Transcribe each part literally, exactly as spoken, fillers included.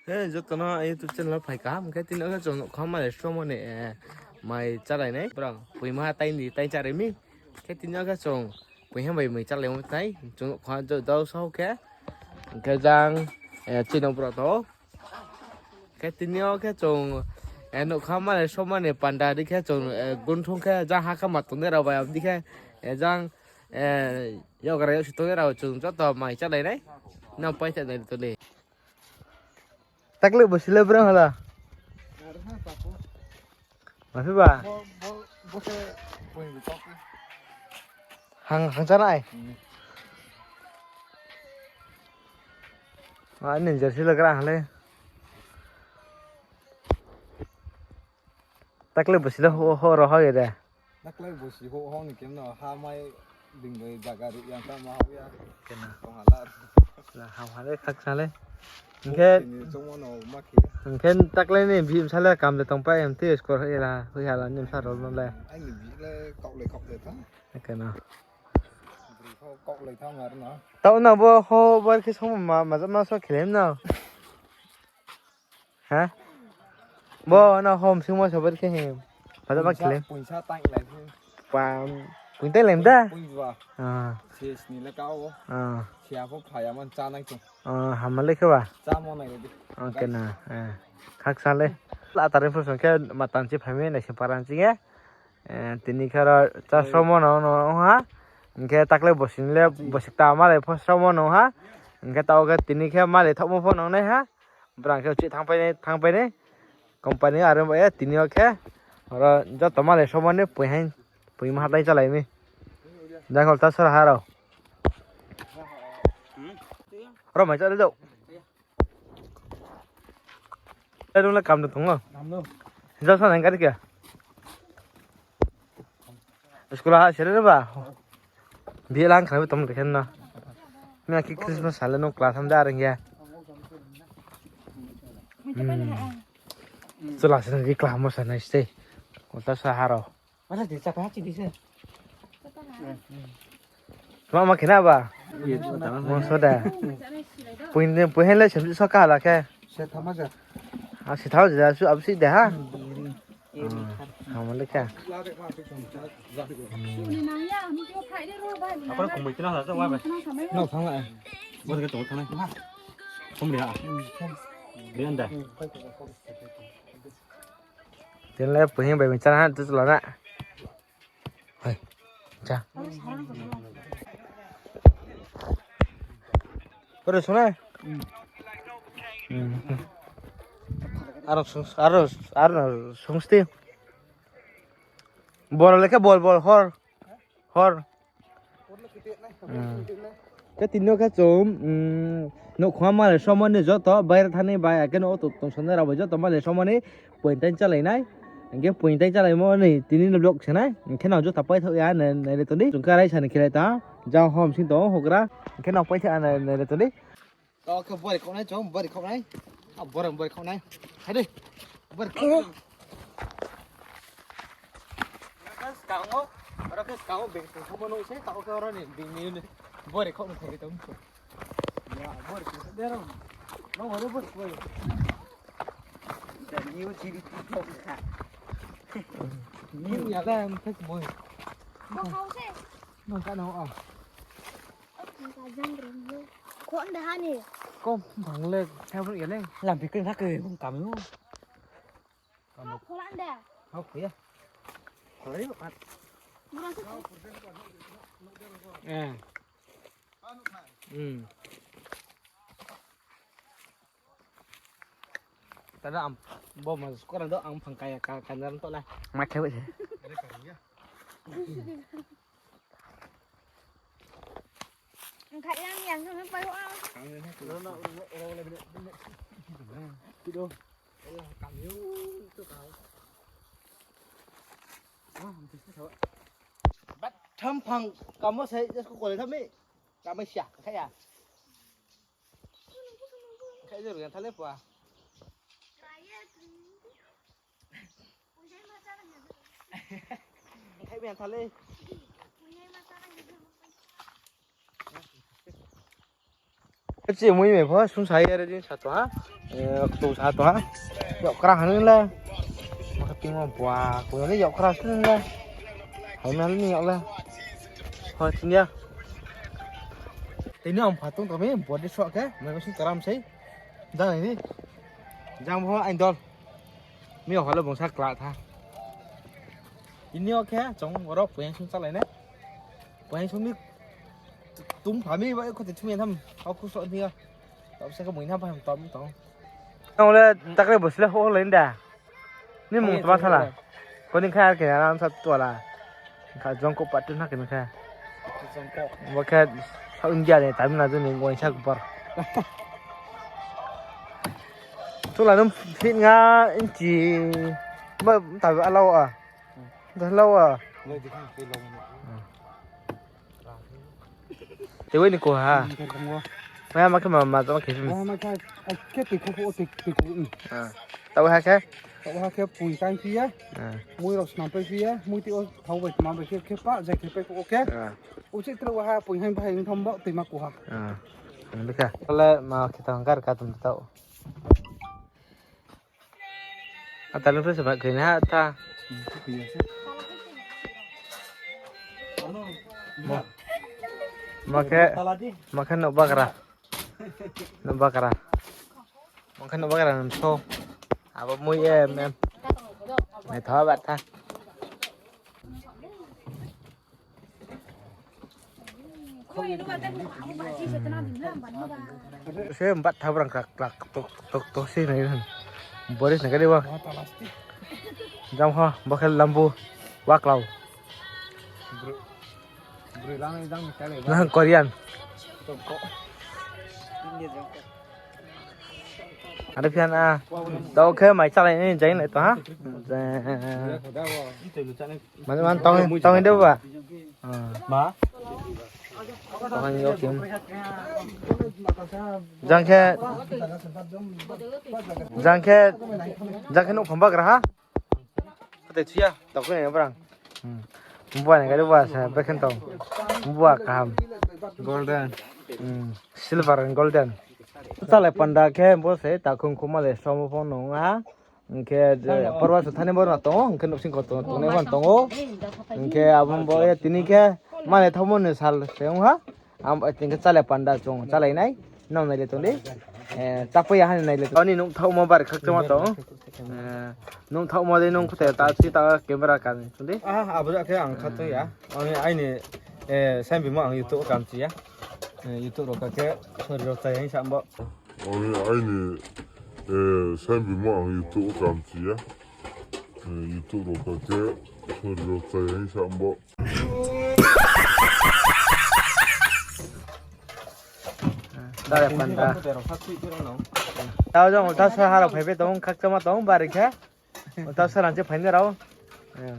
He, joto no YouTube channel wo phai kaham. Khe tini yo khe chung nouhkhong male somo ni, eh, mai chálai nai. Brao poima ha tai ni tai chári mi. Khe tini yo khe chung poiha bai mai chálaimo tai. Chung nouhkhong jo-, jao sao khe. Hing khe jang, eh, chini brao tong ou. Khe tini yo khe chung, eh, nouhkhong male somo ni panda di khe chung, eh, gunthung khe jang ha khe ma tongnai rao bai abo di khe, eh, jang, eh, yagra yag si tongnai rao chung joto mai chálai nai. Nang pai tha nai to le. Takle bo sile brang hala. Mafi ba? Hang, hang chanai. Ma ni jersey le gra hale. Takle bo sile ho, ho ro ho ye de. Takle bo si ho ho ni kem no ha mai bing bai jaga ri yang ta ma ho ya. Kena. Tong hala. Na ha ha le khaksa le. Hingkhe tini chomo no ma khe. Hingkhe takle ni bihih bsa le kam de tongpai em ti skor hoih la, hoih hala ni bsa rol no le. Aini bihih le kaoh le kaoh le tha. Kena. Bri kho kaoh le tha mar no. Tao na bo ho bar khe song ma, ma jama so khelem na. Ha? Bo na hom sing mo sobat khe he. Pada ma khelem. Poisa tang lai. Pam. Poisa tang lai da. Poisa. Ah. Sis ni le ka o. Ah. Sia pho phaya man cha nai chung. Ah, hamale khe ba. Cha mo nai di. Okay na. Eh. Khaksa le. La tarin pho song khe matan chi phai mi nai se paran chi ye. Eh, tini khe ro cha somo no, no, no ha. Hingkhe takle bosing le, bosik ta malai pho somo no ha. Hingkhe tao khe tini khe malai thokmo pho nongnai ha. Brang khe uchi thangpai nai, thangpai nai. Company are bai ye tini yo khe. Oro joto malai somo ni pui hai, pui ma hatai chalai mi. Jang hol ta sor ha rao. Oro mai cha le dou. Erung le kam no tongo. Jasa nang gari khe. School ha sere ba. Bilang khana tong de khen na. Mi aki Christmas sale no class ham da reng ya. Chula sene di class mo sana stay. Ulta sa haro. Masa di chapa hachi di se. Ma ma kena ba? Iya, chapa tama. Mo so da. Puin, puin le sem so ka la khe. Se thama ja. A si thao ja su ab si de ha. Hmm, ha ma le khe. Apa kumui kena la sa wa ba? No thang la. Bo ke tong thang na. Kum dia. Dia nda. Tin le puin bai mi chana ha tu la na. Hai. Cha. Oro sung nai? Hmm. Aro sung, aro, aro sung sti. Bol le khe bol, bol, hor. Hor. Hmm. Khe tini no khe chung, um, nouhkhong male somo ni joto baire thani bai, akhe no auto tongsonai rao bai joto male somo ni pointai chalai nai. Hingkhe pointai chalaimo ni tini ni vlog se nai. Hingkhe nang joto paithaoh ya nai, nai le tong di. Chung khe raisa ni khelai ta. Jang hom sing tong hogra. Hingkhe nang paithaoh ya nai, nai le tong di. Tao khe bori khok nai, chung bori khok nai. A bori, bori khok nai. Hai de. Bori khok. Oro khe skang o, oro khe skang o beng tong thangmo nuh se, tao khe oro ni beng ni bori khok ni thai tong. Ya, bori khok de ro. No, oro bori khok. Da ni o jiri khok kha. Ni ya la, ang thak boi. Bo khau se. Nang ka nang o. Khon da hani. Kom bang le, khe bro ya le. Lam pikir thak ke, bung kam yo. Hau khola nda. Hau khoya. Khola yo, at. Murang se. Eh. Hmm. Tada am, bo ma skor do ang phang kaya ka, ka jar to lai. Ma khe wese. Ang kha yang yang nang pa yo ang. Bat tham phang kamo sai jas ko kole thami. Kamo sia kha ya. Kha ya ru yang thale pa. Kha ya thale. Chi mui me pho sung sai are din sa to ha. Ktu sa to ha. Yag kra ha nung le. Ma khe tingmo bua, kung ni yag kra sung le. Hai ma ni yag le. Ho, sing ya. Tini ang phatung to mi, body shock khe, mai sung karam sei. Jang ni. Jang bo ain dol. Mi hole bungsa kla tha. Ini o khe, chong oro poyang sung chalai nai. Poyang sung mi tum pha mi ba ko te thum ya tham. Au khu so ni ya. Tau sa ka mui na ba ham tom tong. Ang le takle bosle ho le nda. Ni mung tma sala. Ko ni kha ke ram sa tuala. Kha jong ko pat na ke ni kha. Bo khe South India ni Tamil Nadu ni waisa kupar. Tula nung fit nga inchi. Ba ta alau a. Da lau a. Te wai ni ko ha. Maya ma khe ma ma ma khe. Maya ma khe, khe tui kho kho, tui, tui kho, mm. Ah. Tau ha khe? Tau ha khe pui tang phi ya. Ah. Mui rok snam pai phi ya. Mui ti o thau bai tma bai khe, khe pa, jai khe pai kho khe. Ah. Uchih tre wa ha pui hai bai tham bo tui ma ko ha. Ah. Ang de kha. Kale ma khe tang gar ka tum tau. Atal nung se bai khe na ha ta. Ma khe, ma khe no bagra. No bagra. Ma khe no bagra nung so. Abo mui em em. Nai thawa bat tha. Se bat tha brang krak krak tok tok tok se nai. Boris nai kali ba. Jam ho, bo khe lambu. Waklau. Nang Korean. Ada pian a. Tau khe mai chalai ni jai nai to ha. Mane man tong tong de ba. Ma. Tong yo kim. Jang khe jang khe jang khe nuk phamba gra ha. Kate chuya, tau khe nai brang. Bua ni gari bua sa, bekhen tong. Bua kaham. Golden. Silver and golden. Chalai panda khe bo se takhung khuma le somo phone nung ha. Hingkhe porba se thani bo na tongo, hingkhe nuksing ko tongnai bo na tongo. Hingkhe abo bo ye tini khe mane thangmo ni sal se ong ha. Am, tini khe chalai panda chung chalai nai. Nang nai le tong di. Chapui ya hani nai le tong. Ani nung thaomo bari khakchangma tong. Nung thaomo de nung khutai ta si ta camera kan tong di. Ah, abo ja khe ang khatung ya. Ani aini, eh, sainbimo ang YouTube kam chi ya. Eh, YouTube rok khe sori rok chai hing sa bo. Ani aini, eh, sainbimo ang YouTube kam chi ya. Eh, YouTube rok khe sori rok chai hing sa bo. Dare panda. Tao jang ulta sa harap phaibe tong, khakchangma tong, bari khe. Ulta sa rang se phainai rao.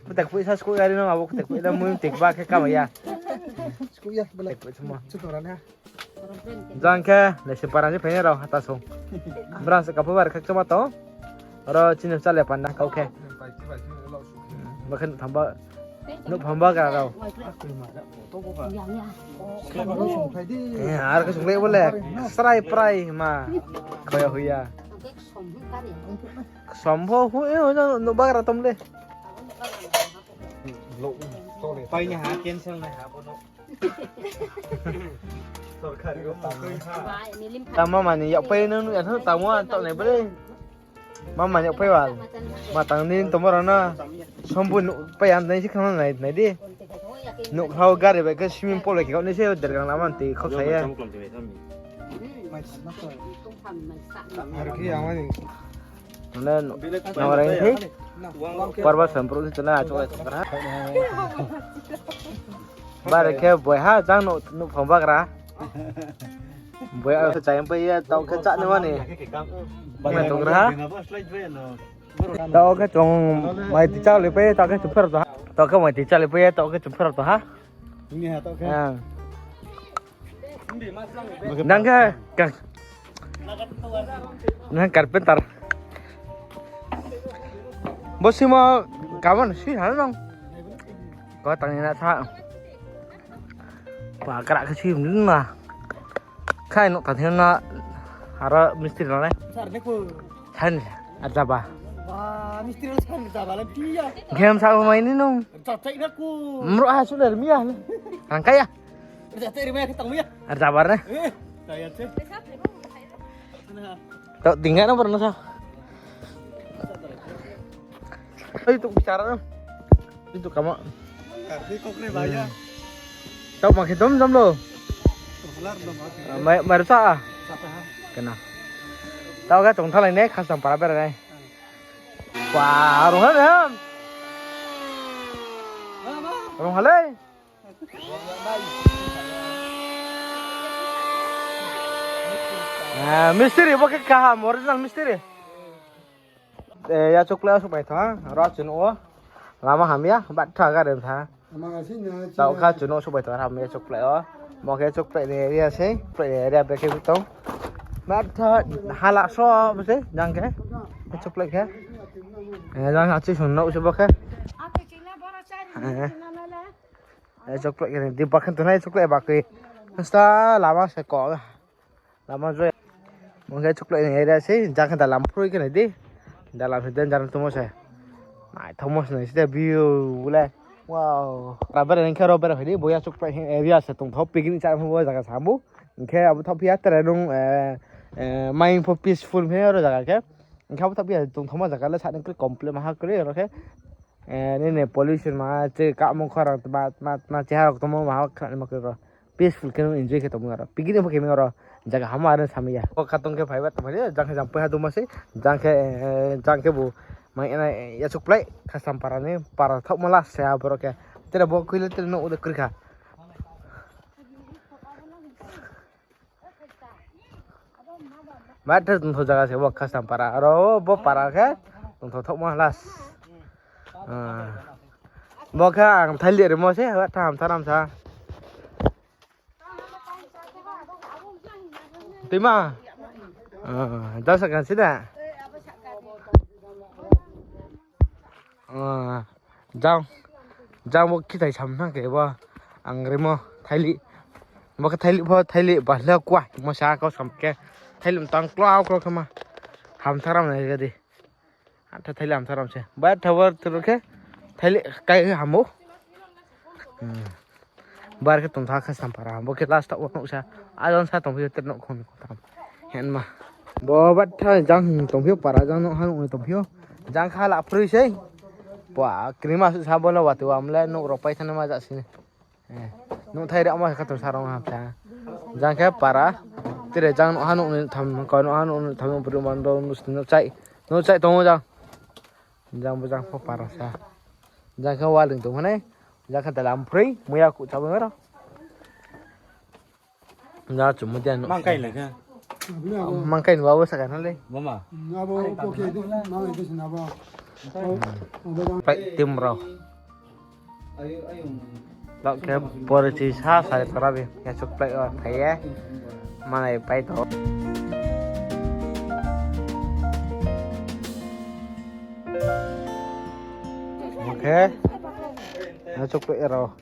Kutek pui sa sku yari no abo kutek pui da mui tik ba khe kama ya. Sku ya, bela. Jang khe, nai se parang se phainai rao, hata song. Brang se kaphu bari khakchangma tong. Oro chini chale panda kau khe. Bakhe nuk phamba, nuk phamba gra rao. Ar khe sunglai bo le, srai prai ma. Khoya huya. Som pho hu, eh, nuk bagra tom le. Pai ni ha, cancel nai ha, bono. Sorkari o tamo. Tamo mani, yak pai nung, yak tamo, tamo nai bole. Mama ni pai wal. Ma tang ni tomorrow na. Sombu nu pai am nai si khana nai nai di. Nuk hao gari bai khe swimming pool bai khe kau ni se dergang lama tei khau sai ya. Ar khe yang mani. Nang rai khe. Porba sampru ni tuna achu ai tokra. Bare khe boi ha jang nuk phang bagra. Boi a chai pai ya tau khe chá ni mani. Boi tong ra. Tau khe chung mai ti chá le pai tau khe chung pher to ha. Tau khe mai ti chá le pai tau khe chung pher to ha. Ni ha tau khe. Nang khe nang carpenter. Bo simo kaban si ha nang. Ko tang ni na tha. Ba kra khe si na. Khai no tang na. Aro mistri no le? Sar ne ko. San, ar jaba. Ba, mistri no san jaba le piya. Game sa mai ni nung. Sa chai na ko. Mro ha su le miya. Rang kaya. Sa chai ri mai ka tang miya. Ar jaba ne? Eh, kaya se. Tau tinggal no pernah sa. Oi, tu bicara no. Itu kama. Kaki kok ni bahaya. Tau makin tom tom lo. Kelar dong makin. Mai, mai rusak ah. Sapa ha? Kena. Tau ka tong thalai ne, khasam para bera ne. Wah, rong halai ham. Rong halai. Ah, mistri, bo khe kaham, original mistri. Eh, ya chukle asuk bai tha, ro chun o. Lama hamya, bat tha gari tha. Tau kha chun o asuk bai tha, hamya chukle o. Mo khe chukle ni area sei, chukle ni area bekhe tong. Bat tha hala so bo sei, jang khe. Chukle khe. Eh, jang ha chi sun no se bo khe. Eh. Eh, chukle khe ni, di bakhe tongnai chukle bakhe. Nsta lama se ko. Lama joya. Mungkhe chukle ni area sei, jang khe dalam phroi khe nai di. Dalam se danger tongmo se. Naithaomo se nai side view le. Wow. Ra bera ni khe ro bera phai di, boya chukle area se tongthao picnic chá bo jaga sambu. Hingkhe abo thaoh phiya tere nung, eh, eh, mind pho peaceful khe oro jaga khe. Hingkhe abo thaoh phiya tongthaoma jaga le sa ni kri complete maha kri oro khe. Eh, nini pollution ma, che kamo khorang tma, tma, tma, cheha rok tongmo ma, khnani ma kri oro. Peaceful khe nung enjoy khe tongmung aro. Picnic pho khe mung aro. Jaga hamo aro samai ya. O khatong khe phaiba tongphai di, jang khe jang paiha duma sei. Jang khe, eh, jang khe bo, mai, eh, ya chukplai, Khastampara ni, para thaohmo last se abo rok khe. Tere bo kuila tere no ude kri kha. Maitha tongthou jaga se bo Khastampara. Aro bo para khe tongthou thaohmo last. Ah. Bo khe ang thaili rimo se, wa tham tharam sa. Tuima? Ah, jang sa kan sida. Ah, jang, jang bo kithai sam nang khe bo ang rimo thaili. Bo khe thaili pho, thaili ba le kua mo sa kau sam khe. Thaili mtang klau klau khe ma. Ham tharam nai ga di. Atha thaili ham tharam se. Ba thabar turu khe thaili kai hamo. Hmm. Bar khe tongtha Khastampara. Bo khe last o nuh sa. Ajang sa tongphio ter nuh khong ni kotham. Hen ma. Bo ba tha jang tongphio para jang nuh ha nuh ni tongphio. Jang kha la phrui sei. Pua krima su sa bo no wati wam le nuh rok pai thani ma ja sini. Eh, nuh thai re ama khator sa rong ha pha. Jang khe para. Tire jang nuh ha nuh ni tham ko nuh ha nuh ni tham bru man do nuh chai. Nuh chai tong jang. Jang bo jang pho para sa. Jang khe waling tong hanai. Jang khe dalam phrui muya ku chabo ngaro. Jang chumu dia nuh. Mangkai le khe. Mangkai nuh abo saka na le. Mama. Abo ko khe di, mangai di sina bo. Pai tim rao. Lok khe porichi sa sari para bi. Ya chukplai o thai ye. Manai pai to. Oke. Ya chukplai rao.